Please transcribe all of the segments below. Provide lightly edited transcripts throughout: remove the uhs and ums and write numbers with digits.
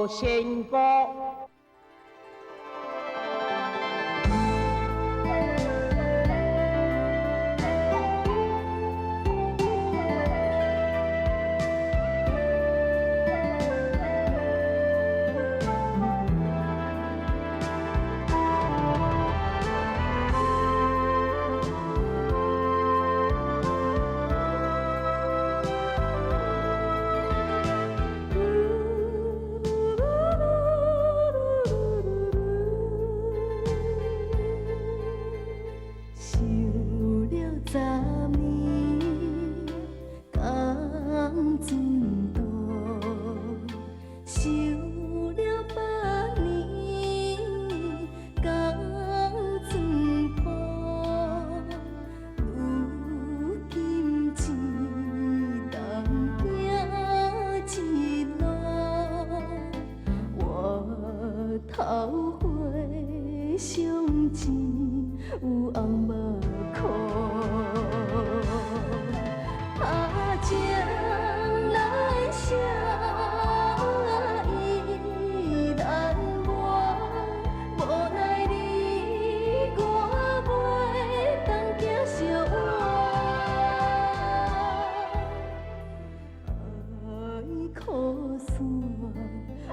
仙姑。想了十年，仝阵途；想了百年，仝寸土。如今一人行一路，回头回想只有红目眶。啊，情难舍，意难磨，无奈你我袂当行相换。爱可散，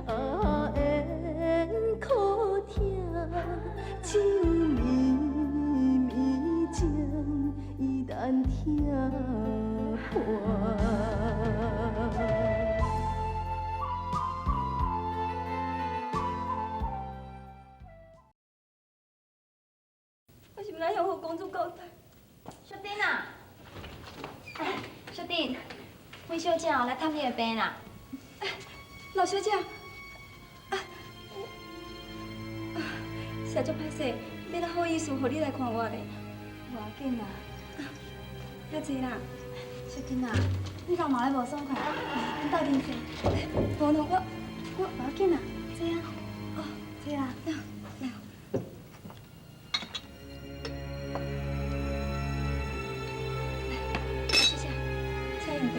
啊缘可疼，只有绵绵情意难听破。我是毋知向何公主交代。淑珍啊，淑珍，阮小姐哦来探你的病啦。老小姐，啊，我，实足歹势，你哪好意思，予你来看我咧？无要紧啦，遐济啦。淑珍啊，你敢嘛咧无爽快？阮斗阵坐。无咯，我无要紧啦，坐啊。哦，坐啊。来。老小姐，请用茶。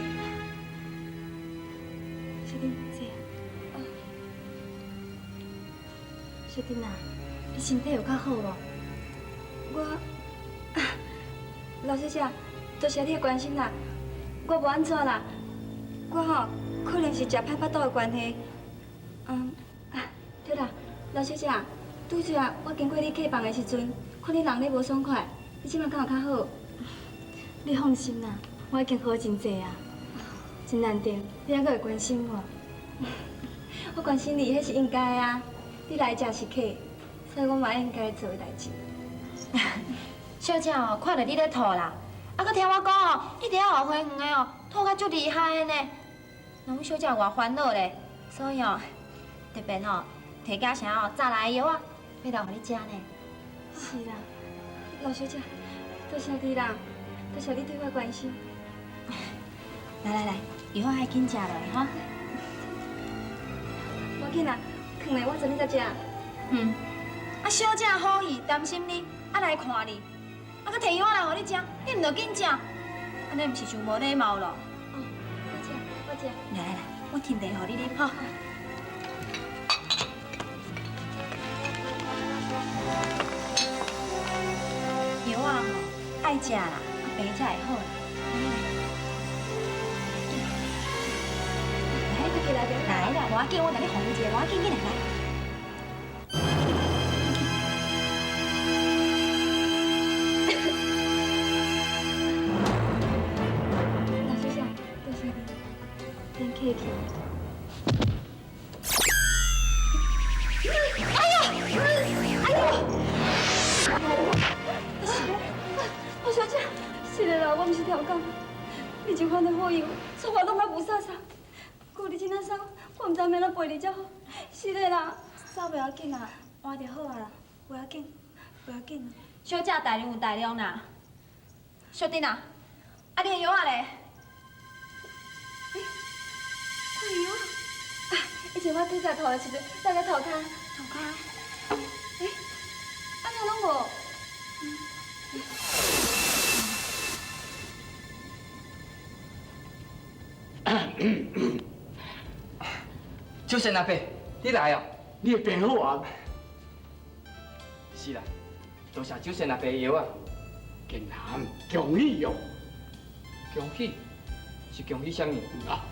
淑珍，坐啊。哦。淑珍啊，你身體有較好無？我，老小姐，多謝你的關心啦。我無按怎啦，我吼可能是食歹腹肚的關係。嗯，啊，對啦，老小姐，拄才我經過你客房的時陣，看你人咧無爽快，你這擺敢有較好？你放心啦，我已經好真濟啊，真難得你還閣會關心我。我關心你，彼是應該啊。你來這是客，所以我嘛應該做的代誌。小姐哦，看著你咧吐啦，啊，閣聽我講哦，你佇遐後花園的哦，吐甲足厲害的呢。那阮小姐有偌煩惱咧，所以哦，特別哦，提家城哦，早來的藥啊，欲留予你食呢。是啦，老小姐，多謝你啦，多謝你對我關心。來來來，藥愛緊食落去哈。無要緊啦，囥咧我陣你再食。嗯。啊，小姐好意擔心你，啊來看你，啊閣提藥來予你食，你毋著緊食，按呢毋是傷無禮貌咯？哦，我食，我食。來來來，我添茶予你啉哈。藥啊吼，愛食啦，啊病才會好啦。來來來，來啦，無要緊，我共你服務一下，無要緊，緊來來。老小姐，多謝你，免客氣。哎呀！哎呦！老小姐，是的啦，我毋是刁工，你這款的好意，說話攏較霧煞煞。顧你這若瘦，我毋知欲按怎陪你才好。是的啦，走袂要緊啦，換就好啊啦，袂要緊，袂要緊。小姐大量有大量啦，淑珍啊，啊你的藥仔咧？我的藥啊，以前我拄才吐的時陣，落咧塗跤，塗跤。欸，按怎攏無？秋生阿伯，你來哦。你的病好啊？是啦，多謝周先阿伯的藥啊。建南，恭喜哦！恭喜？是恭喜啥物？啊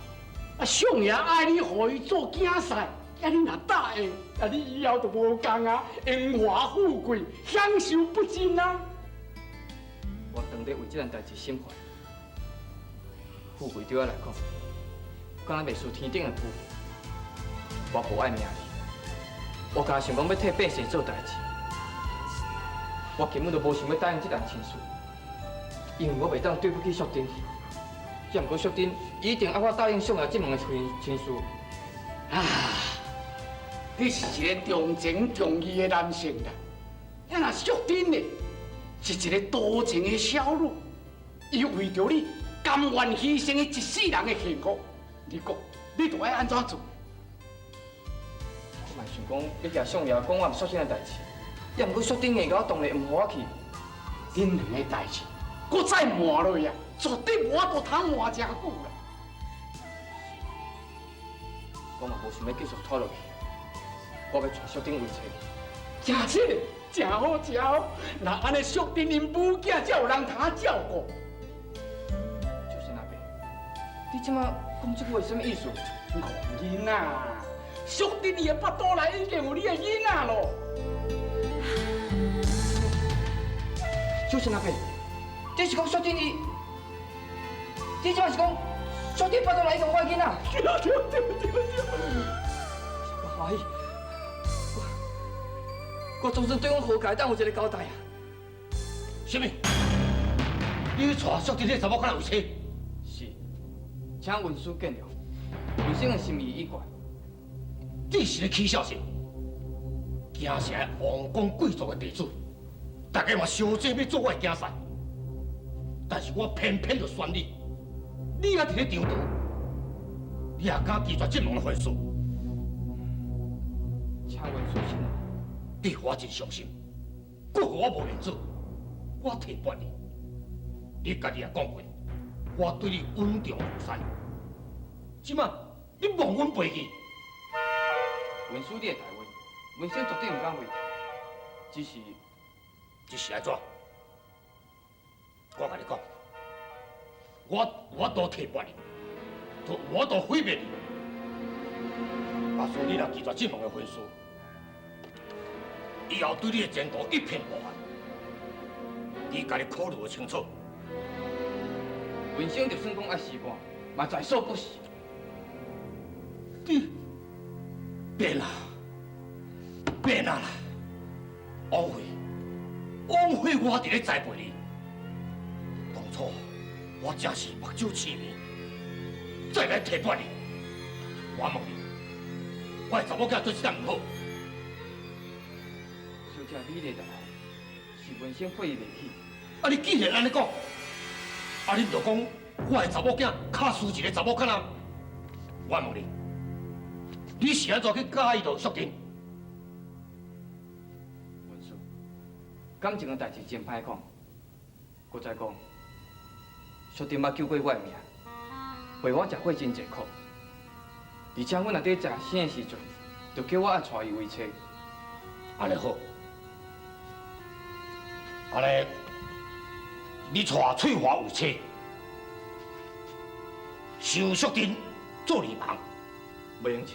啊！相爺愛你，予伊做囝婿，啊你若答應，啊你以後就無仝啊，榮華富貴，享受不盡啊！我當咧為這件代誌心煩。富貴對我來講，敢若袂輸天頂的浮雲。我無愛名利，我敢若想講欲替百姓做代誌，我根本就無想欲答應這件親事，因為我袂當對不起淑珍。也毋過淑珍一定愛我答應相爺這門的親事。啊！你是一個重情重義的男性啦，啊若淑珍呢，是一個多情的小女，伊為著你甘願犧牲伊一世人的幸福，你講，你著愛按怎做？我嘛想講，欲共相爺講我毋淑珍的代誌，也毋過淑珍硬共我擋咧，毋予我去。恁兩个代誌，閣再瞞落去啊，絕對無法度通瞞誠久啦。我嘛無想欲繼續拖落去，我欲娶淑珍為妻。誠實，誠好，誠好。若按呢淑珍𪜶母囝才有人通照顧。周先阿伯，你這馬講這句話啥物意思？戇囡仔，淑珍伊的腹肚內已經有你的囡仔囉。周先阿伯，你是講淑珍伊？你這馬是講淑珍腹肚內已經有我的囡仔？對對對對對。我歡喜，我總算對阮何家當有一個交代啊！啥物？你去娶淑珍這查某囝為妻？是，請文書見諒，文生的心意已決。你是咧起笑啥？京城王公貴族的弟子，大家嘛相爭欲做我的囝婿，但是我偏偏就選你，你猶佇咧張羅，你也敢拒絕這門的婚事？請文書信，你予我真傷心，閣予我無面子，我提拔你，你家己也講過，我對你恩重如山，這馬你忘恩背義。文書你的大話，文生絕對毋敢違只是，這是按怎？我共你講，我有法度提拔你，就有法度毀滅你。假使你若拒絕這門的婚事，以後對你的前途一片烏暗。你家己考慮清楚。文生就算講愛死我，嘛在所不惜。你變啦，變啊啦！枉費，枉費我佇咧栽培你。當初我真是目睭痴迷，再來提拔你。我問你，我的查某囝做這點毋好？小姐美麗大是文生過意袂起。啊！你既然按呢講，啊，你毋著講我的查某囝較輸一个查某囝啊？我問你，你是按怎去佮意著淑珍？文書，感情的代誌真歹講。閣再講，淑珍捌救過我的命，陪我食過真濟苦，而且阮阿弟食生的時陣，就叫我愛娶伊為妻。按呢好，按呢，你娶翠華為妻，收淑珍做二房。袂用得，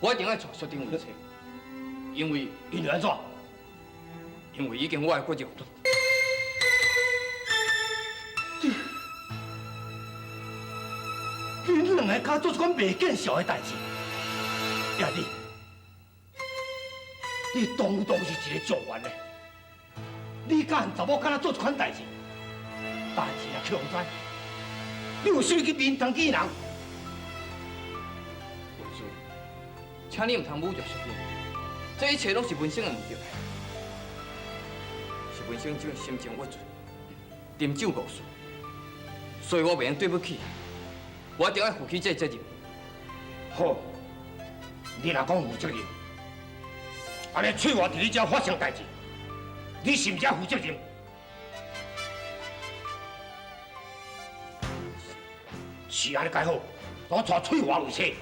我一定愛娶淑珍為妻，因為因為按怎？因為已經我的骨肉。恁兩个敢做這款袂見笑的代誌？呀你，你堂堂是一個狀元呢，你敢和查某囝做這款代誌？但是若去予人知，你有啥物去面當見人？文書，請你毋通侮辱淑珍，這一切攏是文生的毋對，是文生這種心情鬱卒，啉酒誤事，所以我袂用對不起，我一定愛負起這個責任。好，你若講負責任，按呢翠華佇你遮發生代誌，你是毋是愛負責任？是按呢該好，我娶翠華為妻。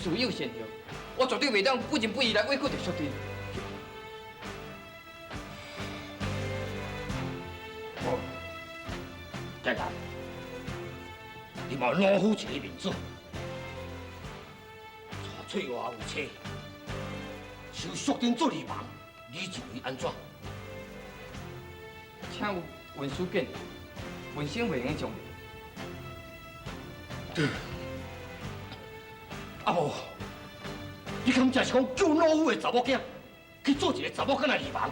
事有先后，我绝对袂当不仁不义来委屈著淑珍。好，建南，你嘛老夫一个面子，娶翠花为妻，收淑珍做二房，你认为按怎？请文书见，文生袂用将你。啊无，你敢真是讲叫老夫的查某囝去做一个查某囡仔二房？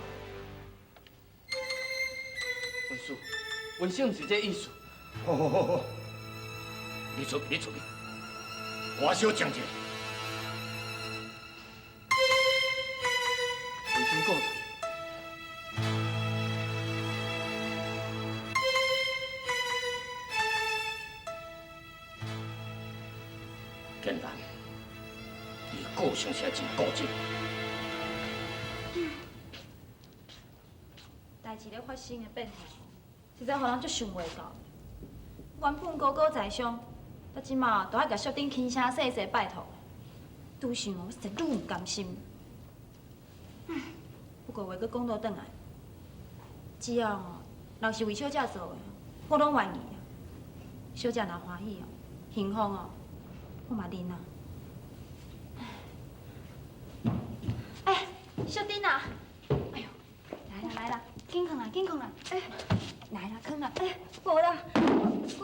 文书，文生毋是这意思。好好好好，你出去，你出去，我小讲一下。文生告辞。建南，你个性实在真固执。代志咧发生的变化，实在予人足想袂到。原本高高在上，到这马都爱共淑珍轻声细细拜托，愈想我实在愈毋甘心。不过话阁讲倒转来，只要人是为小姐做的，我拢愿意。小姐若欢喜哦，幸福哦，我嘛认啊。哎，淑珍啊，哎呦，来啦来啦，紧囥啦紧囥啦，哎，来啦囥啦，哎，无啦。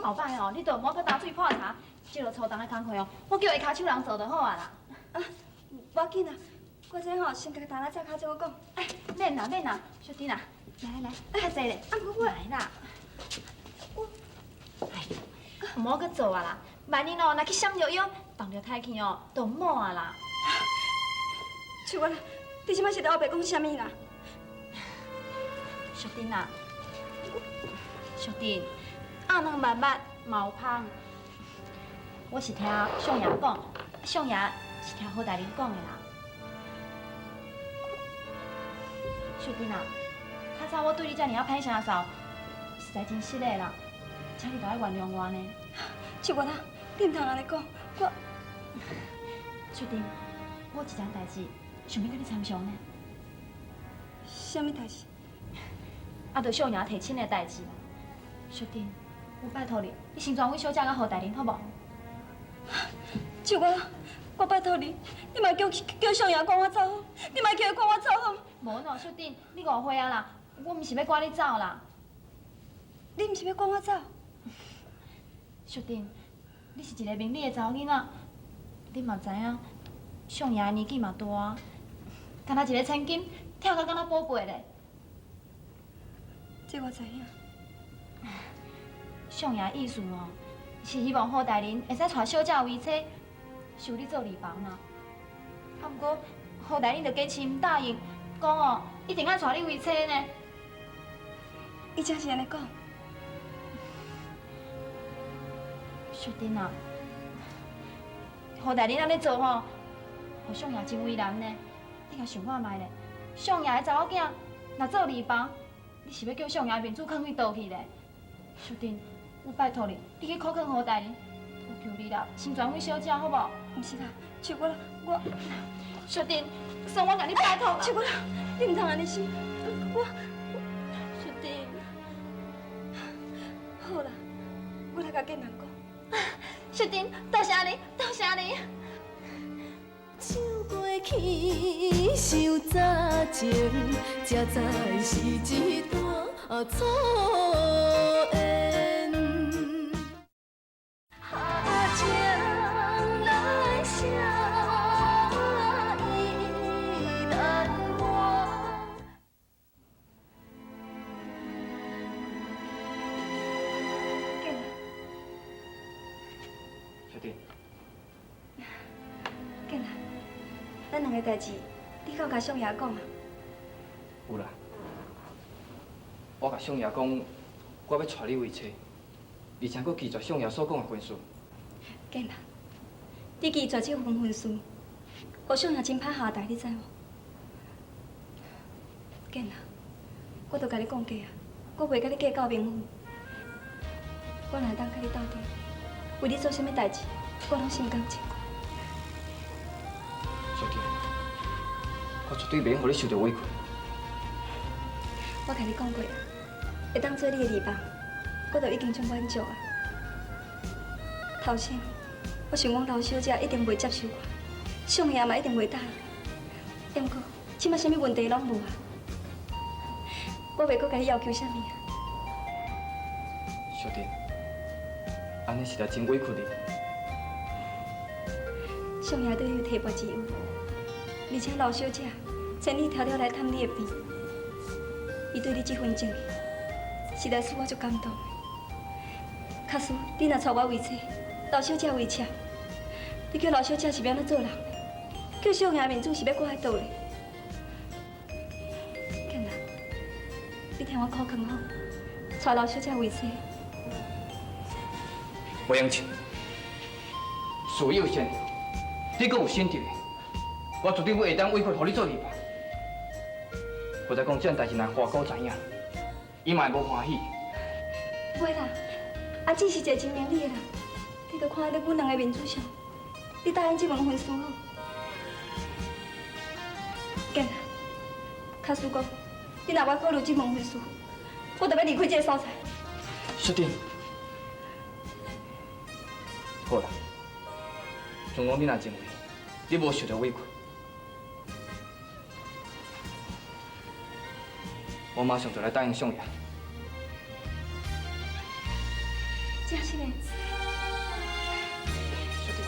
后摆哦，你就莫阁担水泡茶，这落粗重的工课哦，我叫下跤手人做就好啊啦。啊，无要紧啦，我这吼先共陈仔照跤再阁讲。哎，免啦免啦，淑珍啊，来来来，较济咧，啊，我来啦。我，哎，毋好阁做啊啦，万一哦，若去闪著腰，动著胎气哦，就毋好啊啦。秋月，你这摆是伫后壁讲啥物啦？淑珍啊，淑珍，鸭卵密密嘛有芳。我是听相爷讲，相爷是听何大人讲的啦。淑珍啊，较早我对你遮尔仔歹声扫，实在真失礼啦，请你著爱原谅我呢。秋月啊，你毋通按呢讲，我。淑珍，我有一件代志想欲佮你参详呢。啥物代志？啊，就相爷提亲的代志啦。淑珍，我拜托你，你先转阮小姐佮何大人好无？秋月，我拜托你，你莫叫叫相爷赶我走，你莫叫伊赶我走好。无喏，淑珍，你误会啊啦，我毋是欲赶你走啦。你毋是欲赶我走？淑珍，你是一个明理的查某囡仔，你嘛知影，相爷年纪嘛大啊，干焦一个千金，疼甲敢若宝贝咧。这我知影。相爷意思哦，是希望何大人会使娶小姐为妻，收你做二房啦。啊，毋过何大人就坚持毋答应，讲哦，一定爱娶你为妻呢。伊真是按呢讲。淑珍啊，何大人按呢做吼，予相爷真为难呢。你共想看觅咧，相爷的查某囝若做二房，你是欲叫相爷面子囥佇佗去咧？淑珍，我拜托你，你去苦劝何大人，我求你啦，成全阮小姐好无？毋是啦，秋月，我淑珍，算我共你拜托啦。秋月，你毋通按呢想，我淑珍，好啦，我来共建南讲。淑珍，多谢你，多谢你。想过去，想早前，才知是一段错缘。情来写意难忘。建南，小弟，建南，咱两个代志，你敢有共相爷讲啊？有啦。我共相爷讲，我欲娶你为妻，而且阁拒绝相爷所讲的婚事。建南，你拒绝这份婚事，予相爷真歹下台，你知无？建南，我都共你讲过啊，我袂共你计较名分。我若会当共你斗阵，为你做啥物代志，我拢心甘情愿。小姐，我絕對袂用予你受著委屈。我共你講過啊，會當做你的二爸，我就已經足滿足啊。頭先我想講劉小姐一定袂接受我，相爺嘛一定袂答應。毋過這擺啥物問題攏無啊，我袂閣共你要求啥物啊。小弟，按呢實在真委屈你。相爺對你有提拔之恩，而且劉小姐千里迢迢來探你的病，伊對你這份情意，實在使我足感動的。假使你若娶我為妻，劉小姐為妾，你叫劉小姐是欲按怎做人？叫相爺面子是欲掛佇佗咧？建南，你聽我苦勸吼，娶劉小姐為妻。胡永清，事有先兆，你閣有選擇的，我絕對袂當委屈予你做二爸。或者講這件代誌若華哥知影，伊嘛會無歡喜。袂啦，阿姊是一個真明理的人，你著看佇阮兩个面子上，你答應這門婚事好。建南，假使講你若無考慮這門婚事，我就欲離開這个所在。雪珍，好啦，像講你若認為你無受著委屈，我馬上就來答應相爺。真實的？雪珍。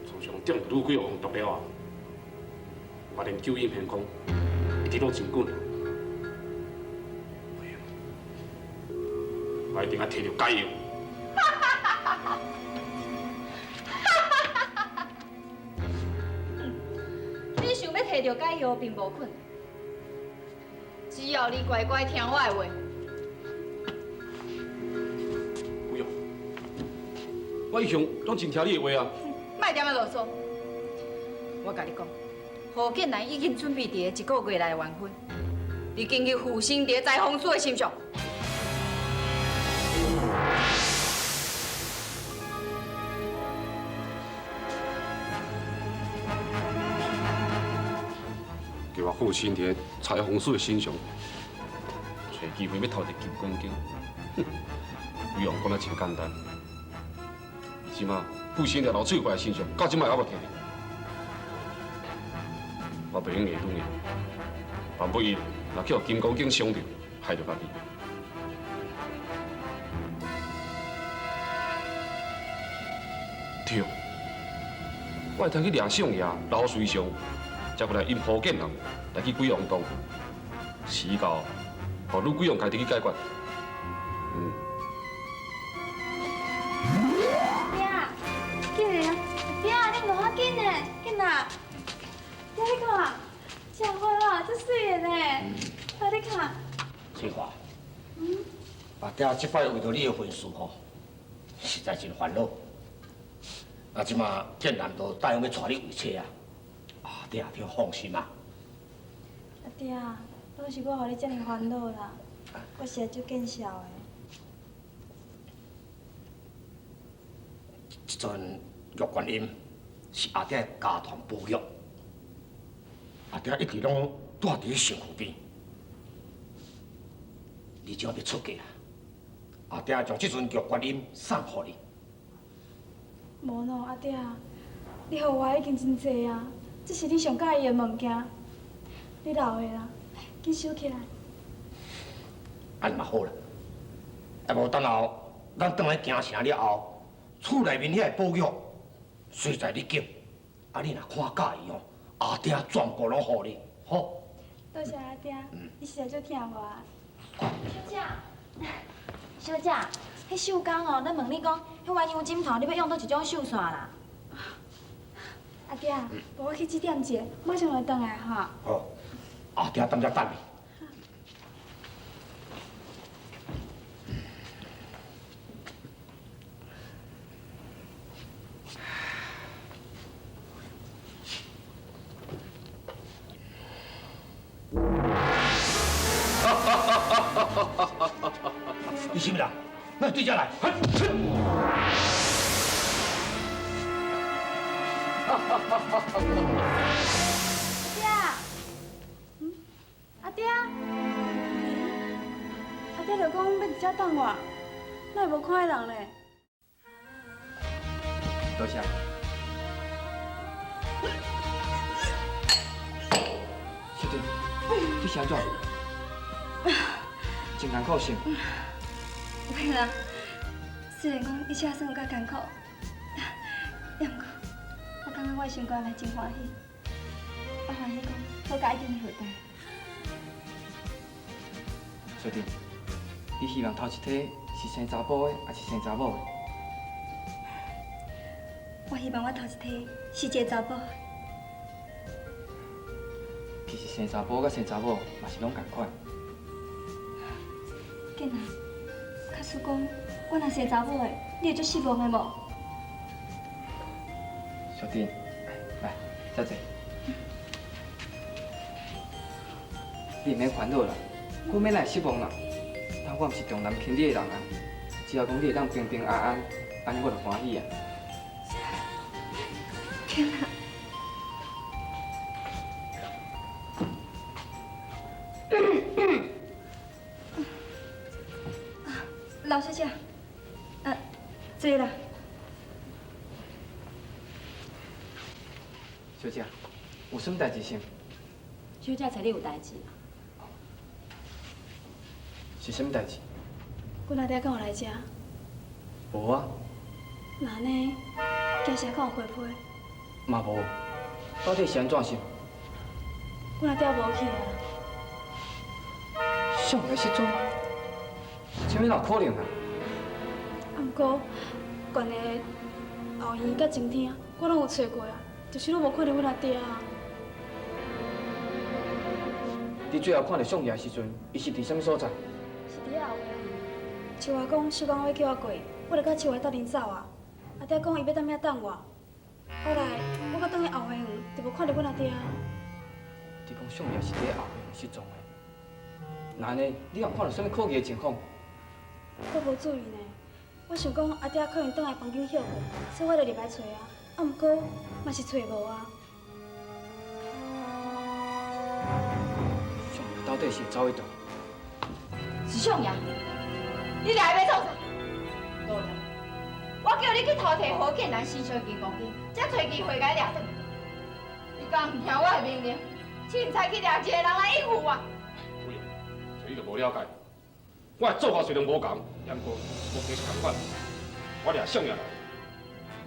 自從中女鬼王毒了後，我連救應天空一直攏真緊。我一定愛提著解藥。你想欲提著解藥並無困難，只要你乖乖聽我的話。不用，我一向攏真聽你的話啊。莫踮遐囉嗦，我共你講，何建南已經準備佇一个月內完婚，你緊去附身佇裁縫師的身上。叫我附身佇裁縫師的身上，揣機會欲偷摕金剛經，哼，鬼王講得真簡單。伊這馬附身佇老水怪的身上，到這馬猶無提著。我袂用下拄硬，萬不伊若去予金剛經傷著，害著家己。對，我會通去掠相爺、劉瑞祥，才過來引何建南來去鬼王洞，時到，予女鬼王家己去解決。爹，緊來啊！爹，你無要緊呢，緊啦！爹，你看，這花啊，足媠的呢。爹，你看。翠花，阿爹這擺為著你的婚事吼，實在真煩惱。啊，這馬建南都答應欲娶你為妻啊，阿爹你放心啊。阿爹，攏是我予你這爾煩惱啦，我實在足見笑的。這尊玉觀音是阿爹的家傳寶玉，阿爹一直攏蹛佇你身軀邊。你這欲出嫁啊，阿爹將這尊玉觀音送予你。無喏，阿爹，你予我已經真濟啊，這是你上佮意的物件，你留的啦，緊收起來。按呢嘛好啦，啊無等後咱轉來京城了後，厝內面遐个寶玉，隨在你揀，啊你若看佮意吼，阿爹全部攏予你，好。多謝阿爹，你實在足疼我。小姐，小姐，彼秀江哦，咧問你講，彼鴛鴦枕頭你欲用佗一種繡線啦？阿爹，無我去指點一下，馬上就轉來吼。好，阿爹踮遮等你。你啥物人？哪会对遮来？阿爹，阿爹，阿爹就讲欲伫遮等我，哪会无看彼人咧？多谢。小姐，你是按怎？真艰苦是？袂啦，虽然讲一切算有较艰苦，也毋过我感觉我的心肝内真欢喜，我欢喜讲好佳已经回来。小弟，你希望头一胎是生查埔的，抑是生查某的？我希望我头一胎是一个查埔。其实生查埔佮生查某嘛是拢仝款。建南，假使讲我若生查某的，你会足失望的无？小弟，来，这坐。你毋免烦恼啦，我免来失望啦。但我毋是重男轻女的人啊，只要讲你会当平平安安，按呢我就欢喜啊。建南。老小姐，坐啦。小姐，有啥物代志是？小姐揣你有代志。是啥物代志？阮阿爹敢有来遮？无啊。那按呢，京城敢有回批？嘛无。到底是按怎是？阮阿爹无去啊。少爷失踪？啥物哪有可能啊？啊，毋过悬的后院佮前厅，我拢有揣过啊，就是拢无看著阮阿爹啊。你最后看著相爷的时阵，伊是伫啥物所在？是伫遐后院。秋华讲收工要叫我过去，我就佮秋华斗阵走啊。阿爹讲伊欲踮遐等我，后来我阁转去后花园，就无看著阮阿爹啊。你讲相爷是伫后花园失踪的，那按呢，你有看著啥物可疑的情况？我无注意呢，我想讲阿爹可能转来房间歇睏，所以我就入来揣啊。啊，毋过嘛是揣无啊。相爷到底是走去佗？是相爷，你来欲创啥？老人，我叫你去偷提何建南身上的金刚经，才揣机会共伊掠转。你敢毋听我的命令？凊彩去掠一个人来应付我？夫人，这你就无了解。我的做法虽然无仝，不过目的是仝款。我掠相爷来，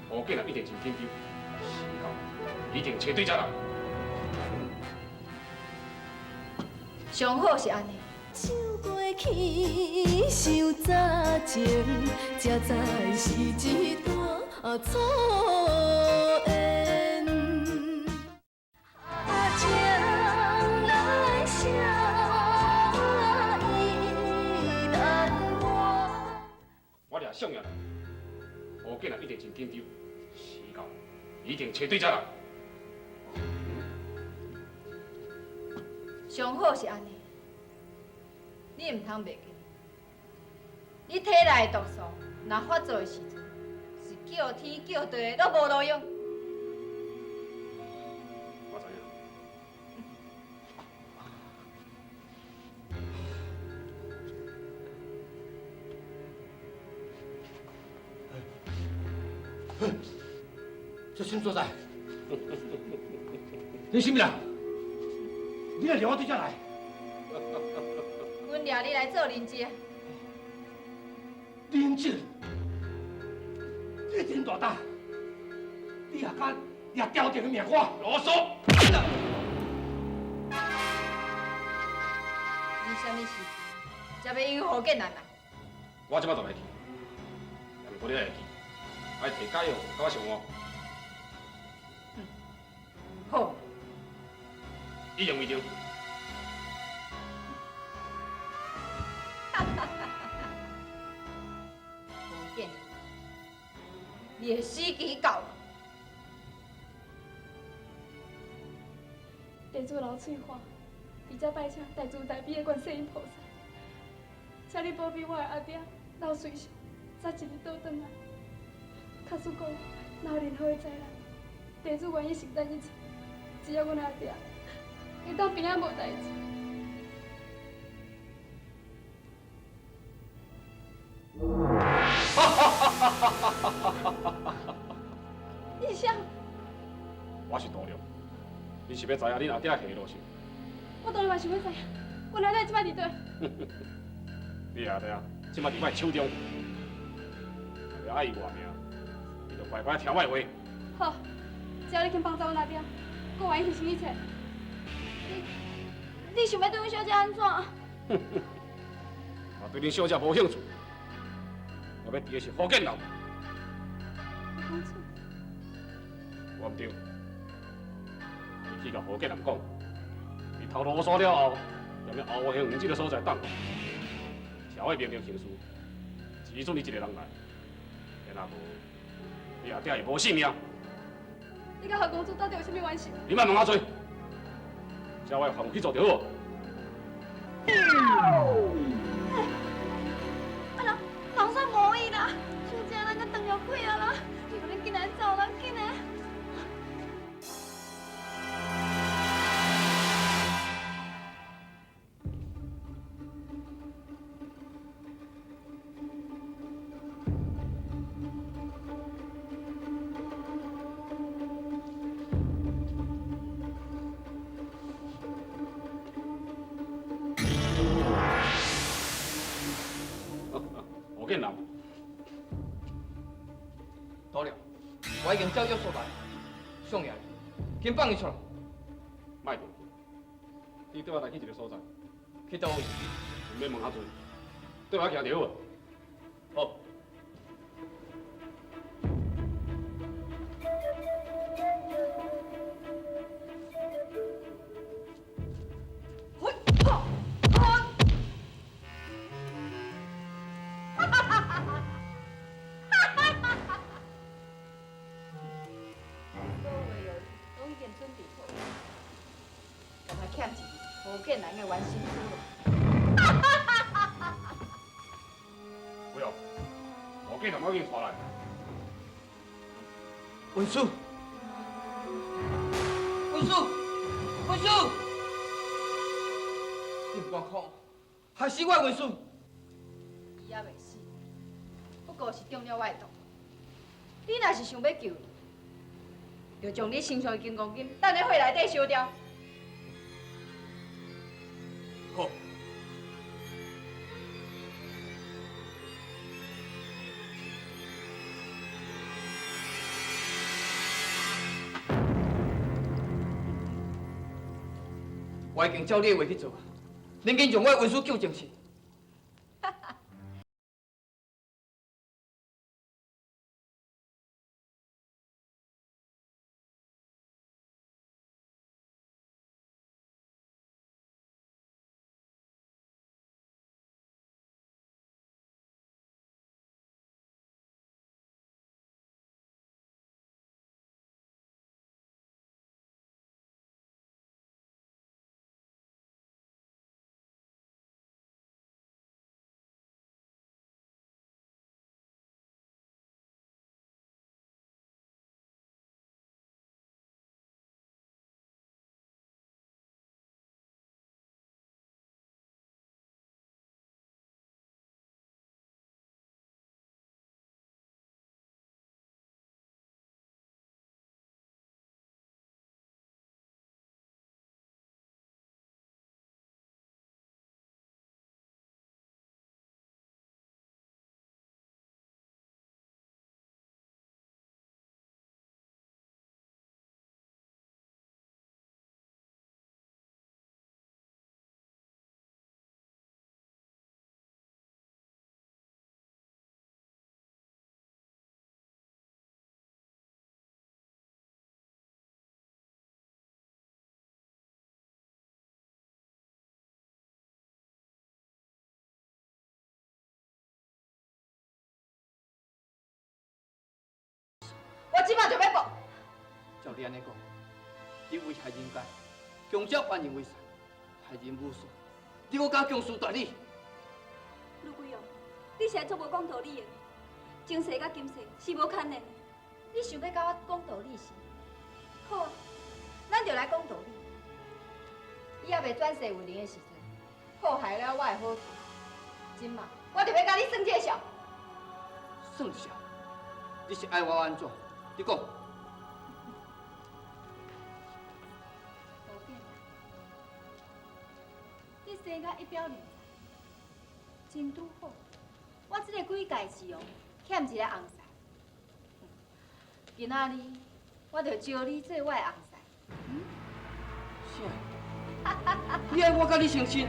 何建南一定真紧张，时到，一定揣对遮来。上好是按呢。想过去，想早前，才知是一段错缘。情来写意难忘。我掠相爷来，何建南一定真紧张，时到，一定揣对遮来。上好是按呢，你毋通袂记，你体内的毒素若发作的时阵，是叫天叫地拢无路用。我知影。这什么所在？你啥物人？你来掠我对遮来？阮掠你来做人质。人质？你真大胆！你也敢掠朝廷的命官？啰嗦！你啥物时阵才欲应付何建南啊？我这摆就来去，毋过你爱会记，爱提解药佮我相换。好。意犹未尽。何建，你的死期到了。地主流翠花，伫遮拜请大慈大悲的观世音菩萨，请你保庇我的阿爹，老随时才一日倒转来。假使讲若有任何的灾难，地主愿意承担一切，只要阮阿爹会当平安无代志。你是啥？我是杜良，你是欲知影恁阿爹下落是？我当然嘛想欲知影，阮阿爹这摆伫佗？你阿爹这摆伫我手中，若爱伊活命，你就乖乖听我的话。好，只要你肯帮助阮阿爹，我愿意牺牲一切。你想欲对阮小姐按怎？我对恁小姐无兴趣，我欲治的是何建南。公子，我毋对，你去共何建南讲，伊头路煞了后，踮咧后花园这个所在等我，照我命令行事，只准你一个人来，若无，你阿爹会无性命。你佮何公子到底有啥物关系？你莫问遐济，照我的吩咐去做就好。啊人，人煞无伊啦，小姐，咱阁断了气啊啦！你紧来走啦，紧来！何建南，杜良，我已经照约束来，相爷，紧放伊出来。莫客气，你缀我来去一个所在，去佗位？毋免问遐济，缀我行就好。好。欠一何建南的原身躯。不用，何建南我已经带来。文书，文书，文书，你毋敢看，害死我的文书。伊犹未死，不过是中了我的毒。你若是想欲救伊，就将你身上的金刚经掷佇火内底烧掉。好。我已经照你的话去做，恁紧将我的文书救正去。我这摆就欲报。照你按呢讲，你危害人间，强者万人为善，害人无数，你阁敢强词夺理？陆贵勇，你你是足無講道理的，前世佮今世是無牽連的。你想欲佮我講道理是？好啊，咱就來講道理。你猶未轉世為人的時陣，破壞了我的好處。這馬，我就欲佮你算這個數。算數？你是愛我按怎？你講。何建，你生甲一表人才，真拄好。我這个鬼界之王，欠一个翁婿。今仔日，我就招你做我的翁婿。嗯？啥？你愛我佮你成親？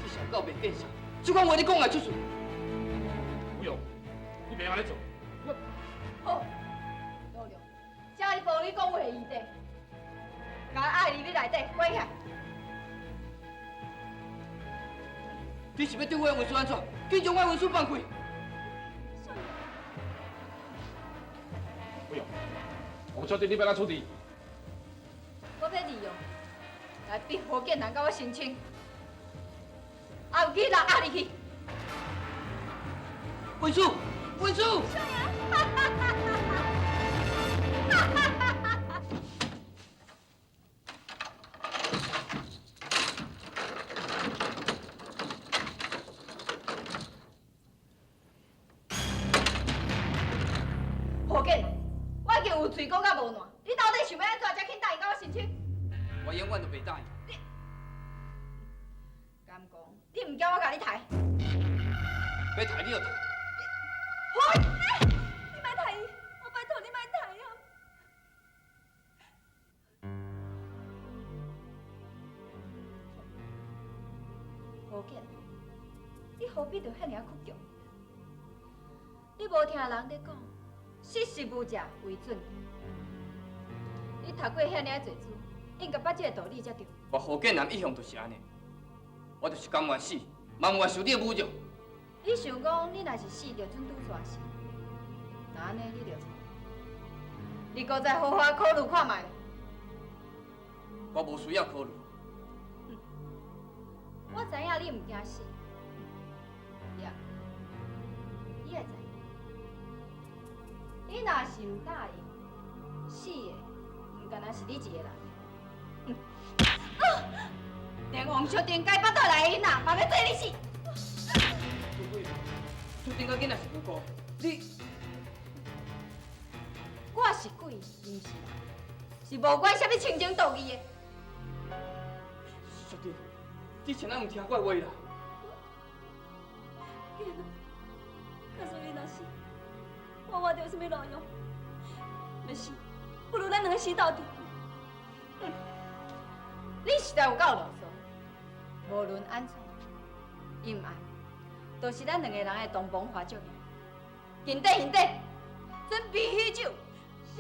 這是夠袂見識，這款話你講會出喙？不用，你袂按呢做。我好，老梁，請你幫你講話的餘地，共愛入去內底關起來。你是欲對我的文書按怎？緊將我的文書放開！不用，王小姐，你欲按怎處置？我欲利用來逼何建南佮我成親，也有去人壓入去。文書，文書。何建，我已經有喙講甲無爛，你到底想欲按怎才肯答應佮我成親？我永遠都袂答應。你敢講？你毋驚我共你刣？欲刣你就刣。好，你莫刣伊，我拜託你莫刣啊！何建，你何必著遐爾啊倔強？你無聽人咧講，識時務者為俊傑。你讀過遐爾濟書，應該捌這個道理才對。我何建南一向就是按呢，我就是甘願死，嘛毋願受你的侮辱。你想講，你若是死，就準拄煞死，若按呢你就錯。你閣再好好考慮看覓。我無需要考慮。我知影你毋驚死，呀，你會知影？你若是毋答應，死的毋干焦是你一個人。連王淑珍共腹肚內的囡仔嘛欲綴你死。淑珍佮囡仔是無辜，你我是鬼，毋是人，是無關啥物親情道義的。淑珍，你千萬毋聽我的話啦！囡仔，假使你若死，我活著有啥物路用？欲死，不如咱兩个死鬥陣。你實在有夠囉嗦，無論按怎，陰暗，都是咱兩个人的洞房花燭夜。緊底兄弟，準備喜酒。是。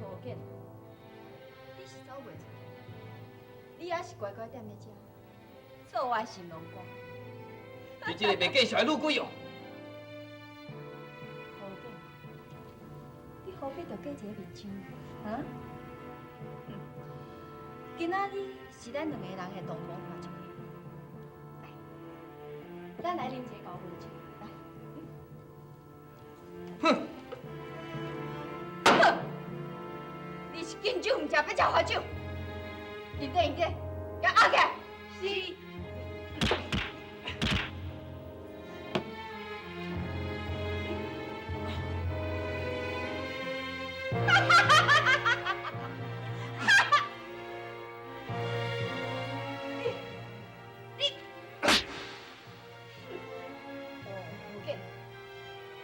何建，你是走袂出去，你猶是乖乖踮咧遮，做我的新郎官。你這個袂見識的女鬼哦！何建，你何必著假一個面像？啊？今仔日是咱兩個人的洞房花燭夜，來，咱來啉一个交杯酒，來。哼！哼！你是敬酒毋食，欲食罚酒。兄弟兄弟，共压起来。是。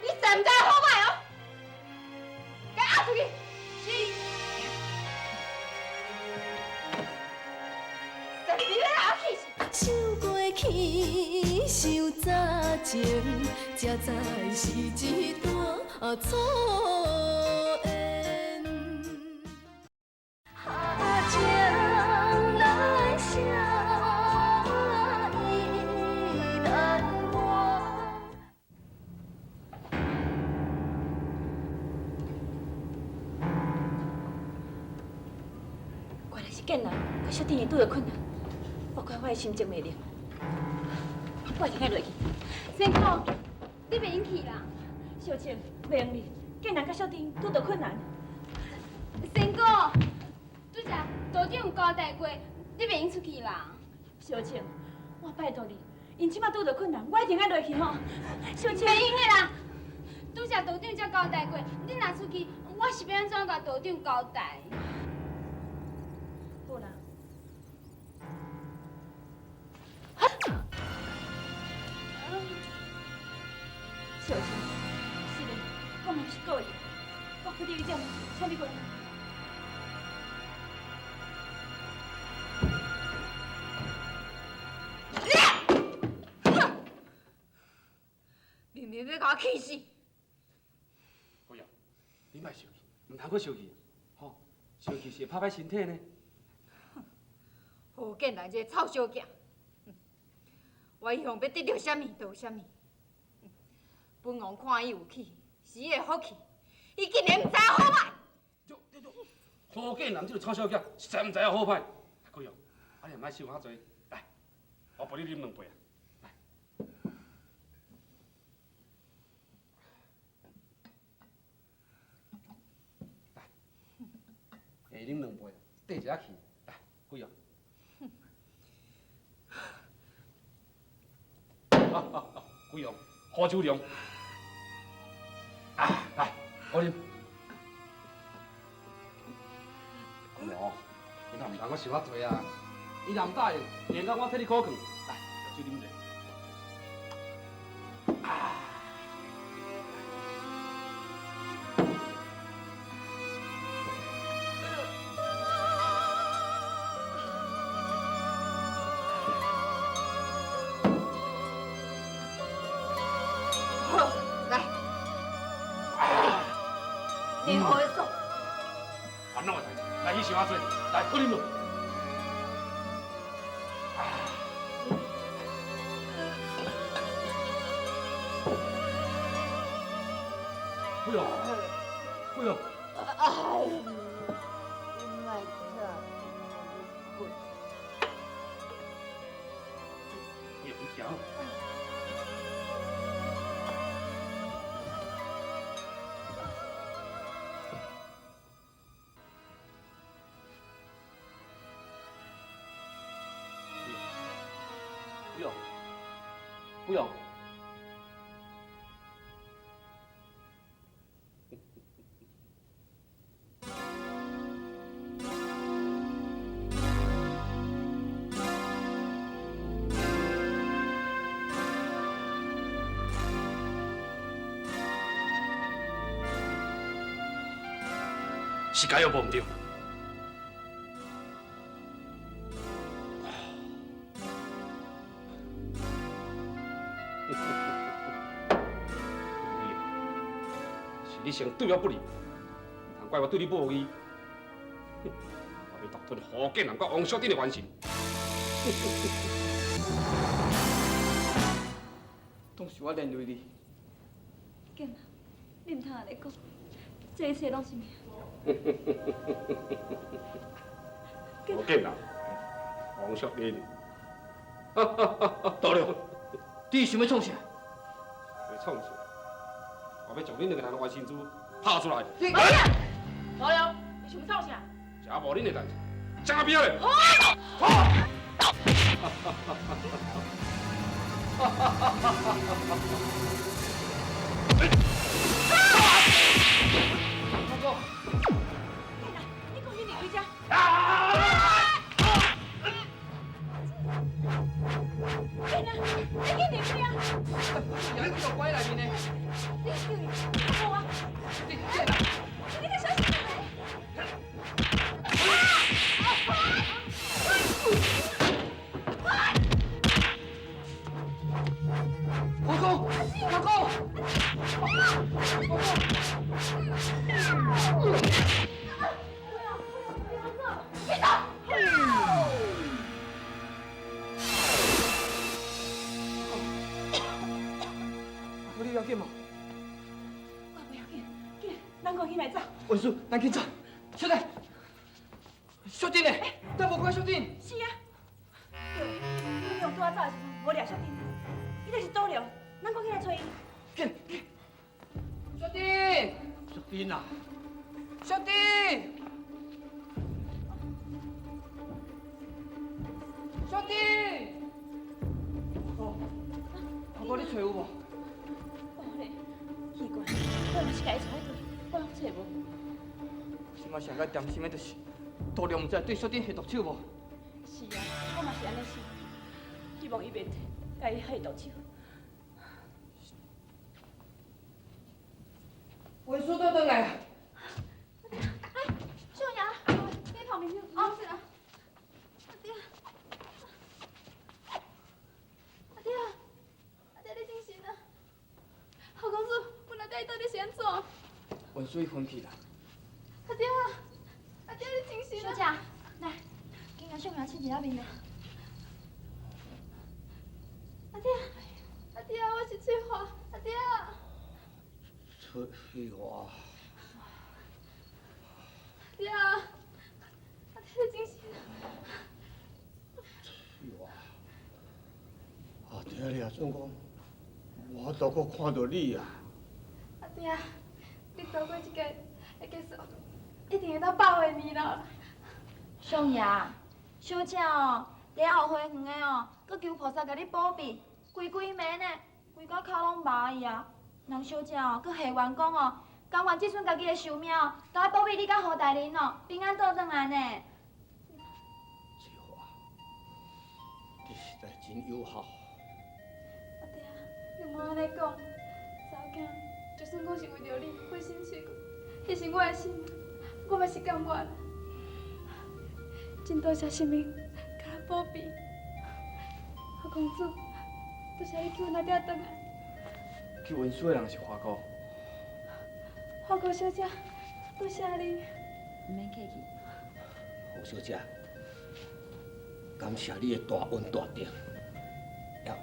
你實毋知好歹哦，共壓出去。是。神秘欲來我氣死。想過去，想早前，才知是一段錯緣。啊，將來。建南佮小弟伊拄著困难，我看我的心情袂宁，我一定爱落去。仙姑，你袂用去啦。小倩，袂用哩，建南佮小弟拄著困难。仙姑，拄才道长有交代过，你袂用出去啦。小倩，我拜托你，𪜶这摆拄著困难，我一定爱落去吼。小倩，袂用的啦。拄才道长才交代过，你若出去，我是欲按怎共道长交代？好啦。小倩，是的，我嘛毋是故意，我决定这样，请你过来。明明欲共我气死！姑爷，你莫生气，毋通阁生气，吼，生气是会拍歹身体呢。何建南这个臭小囝，我一向欲得著啥物就有啥物。本王看伊有气，是伊的福气，伊竟然毋知影好歹。何建南这个臭小囝，实在毋知影好歹。姑爷，啊你莫想遐济，来，我陪你啉两杯啊。来，来，下啉两杯，缀一下气。来，姑爷。姑爷，好酒量。啊，来，我啉。姑娘，你若毋通阁想遐济啊？伊若毋答应，连到我替你苦劝。来，酒啉者。好，来，你予伊爽。烦恼的代志，来去想遐济，来，阁啉落。姑娘，姑娘。哎，你莫吵，我困。姑娘，你行。姑娘，姑娘。是解药无毋对。是你先对我不利，毋通怪我对你无义。我欲独吞何建南佮王小珍的关系。拢是我连累你。建南，你毋通按呢讲，这一切拢是命。何建南，王小珍，道了，你想欲创啥？欲创啥？我欲将恁两个人的冤亲珠拍出来。你，老刘，你想欲创啥？这无恁的代志，站边咧。好。阿哥，建南，你讲你离开这。建南，你紧离开啊！你去关内面呢？你叫伊，无啊？你建南，你较小心点。阿公，阿公，阿公。阿哥，你要紧无？我不要紧，紧，咱赶紧来走。文书，咱紧走。小弟，小弟呢？倒但無看淑珍。是啊，對，阮娘拄仔走的時陣無掠淑珍，伊就是倒了，咱趕緊來揣伊。緊，淑珍，淑珍啊，淑珍，淑珍，阿哥，阿哥，你揣有無？無咧，奇怪，我嘛是共伊揣對，我攏揣無。這馬上較擔心的就是，杜良毋知對淑珍下毒手無？是啊，我嘛是按呢想，希望伊袂共伊下毒手。文書倒轉來啊！哎，秀雅，你旁邊哦，是啊。阿爹，阿爹，阿爹，你精神啊！郝公子，阮阿爹伊到底是按怎？文書伊昏去啦。阿爹，阿爹，你精神啊！小姐，來，緊共秀雅拭一下面啦。阿爹，阿爹，我是翠花，阿爹。翠花。阿爹，阿爹，你精神啊！翠花，阿爹你也算講，我都閣看著你啊！阿爹，你度過這個會結束，一定會到百歲年老。相爺，小姐哦，佇後花園的哦，閣求菩薩共你保庇，規規暝呢，規個跤攏麻去啊。人小姐哦，閣下願講哦，甘願這陣家己的壽命哦，都愛保庇你佮胡大人哦，平安倒轉來呢。翠花，你實在真有孝。阿爹，你莫按呢講，查某囝就算講是為著你粉身碎骨，犧牲我的性命，我嘛是甘願。真多謝神明，共咱保庇。侯公子，多謝你救阮阿爹轉來。救文書的人是華哥。華哥小姐，多謝你。毋免客氣。胡小姐，感謝你的大恩大德，也有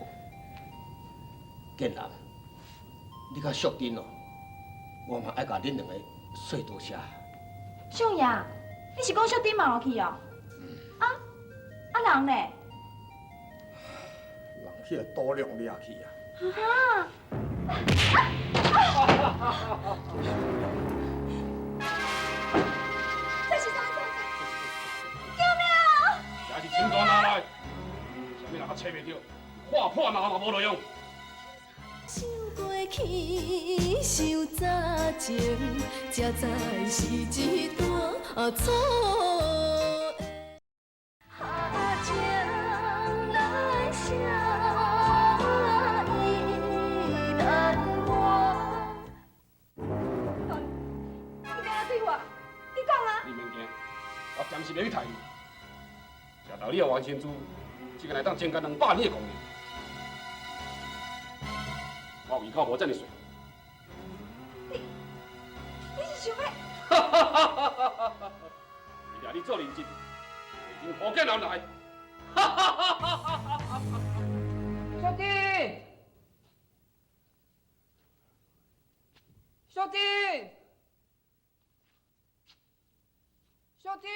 建南，你佮淑珍哦，我嘛愛共恁兩个說多謝。相爺，你是講淑珍嘛有去哦？啊啊人咧？人去杜良掠去啊！啊！這是啥物狀況？救命啊！這是清單拿來，啥物人較揣袂著，劃破腦嘛無路用。想過去，想早前，才知是一段錯。情難捨，意難忘。你敢若對我？你講啊！你免驚，我暫時袂去刣你。食到你的王仙珠，這個來當增加200年的功力。我胃口無遮爾細。你是想欲？為掠你做人質，會真胡建南來。淑珍，淑珍，淑珍。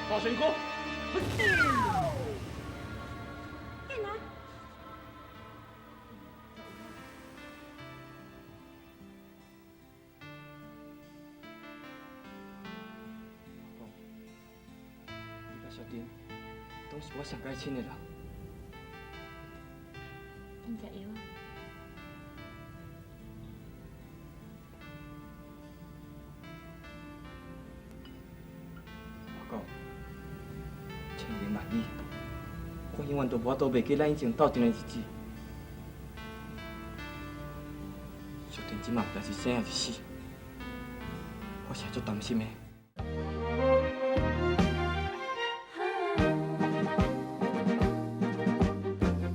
大仙哥，建南，你佮淑珍，都是我上该親的人。你食藥啊？我講，千言萬語，我永遠都無法度袂記咱以前鬥陣的日子。淑珍這馬毋知是生抑是死，我實在足擔心的。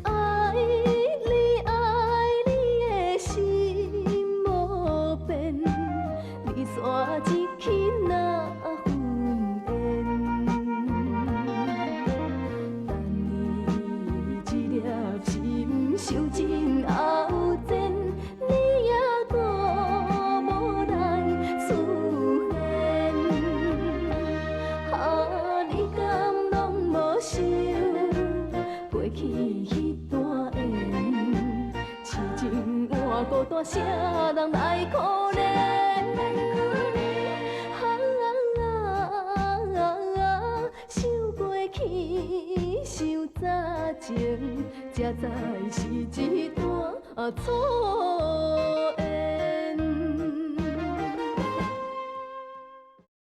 愛你愛你的心無變，離散一起若分緣。等你這粒心看啥人來可憐。啊，想過去，想早前，才知是一段錯。